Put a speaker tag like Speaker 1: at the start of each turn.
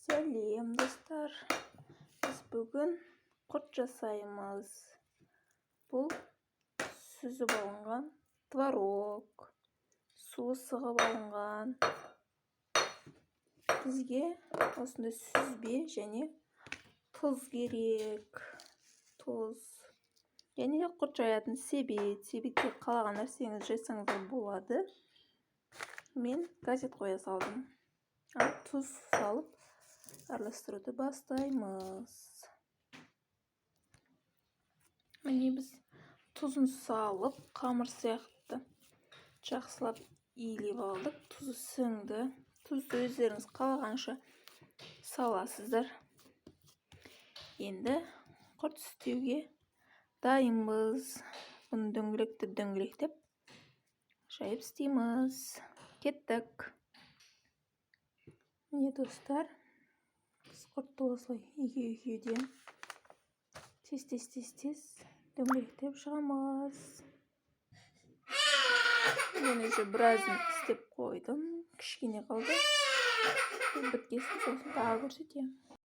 Speaker 1: Сәлем, достар! Біз бүгін құрт жасаймыз. Бұл сүзіп алынған творог, суы сығып алынған. Бізге осындай сүзбе және тұз керек, тұз және де құрт жаятын себет. Себетке қалаған нәрсеңізді жайсаңыздар болады. Мен газет қоя салдым. Ал тұз салып, араластыруды бастаймыз. Міне, біз тұзын салып, қамыр сияқты жақсылап илеп алдық. Тұзы сіңді. Тұзды өздеріңіз қалағанша саласыздар. Енді құрт істеуге дайынбыз. Бұны дөңгелектеп, дөңгелектеп жайып істейміз. Кеттік! Міне, достар, біз құртты осылай екеу екеуден тез, тез, тез, тез дөңгелектеп шығамыз. Мен уже біразын істеп қойдым, кішкене қалды. Біткесін сосын тағы көрсетемін.